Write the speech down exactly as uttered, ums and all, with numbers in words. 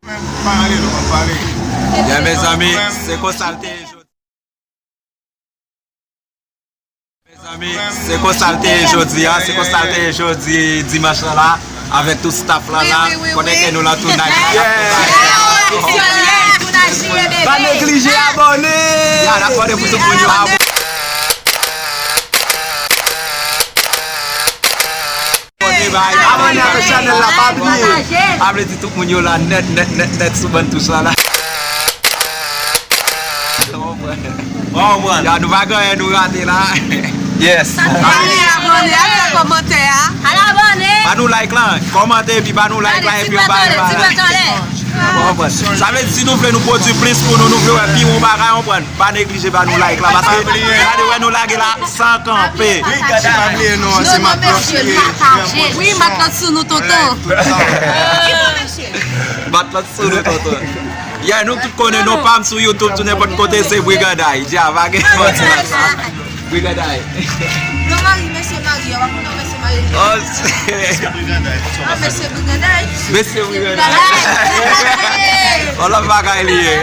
Pale non, pale. Ya, mezanmi, se konsa l te ye jodi. Mezanmi, se konsa l te ye jodi a, se konsa l te ye jodi dimanch lan la, avèk tout staff lan la. Konnen ke nou la tou night la. Pa neglije abòne. Ya, n ap mande pou tout moun yo abòne. Abòne avèk chanèl la, pa bliye. A vle di tout moun yo la nèt, nèt, nèt, nèt sou bann touch la la. Ou konprann? Ou konprann? Ya, nou pa gen anyen nou rate la. Yes. Abòne, abòne, al fè kòmantè a. Al abòne. Ba nou like lan, kòmante epi ba nou like lan epi yon bagay ba la. Ou konprann? Sa vle di si nou vle nou pwodui plis pou nou, nou vle wè pi bon bagay, ou konprann? Pa neglije ba nou like la, paske gade wè nou lage la san kanpe. Wi, gade pa bliye non, se Matlòt ki. Wi, Matlòt sou nou, tonton. Matlòt sou nou, tonton. Yeah, nou tout konnen non pa m sou YouTube, tou nenpòt kote se Briganday. Dja, pa gen manti la sa. Briganday. Non, mari, mesye mari, w ap konnen mesye mari. Oh, se. Ah, mesye Briganday. Mesye Briganday. Oh, lòt bagay li ye.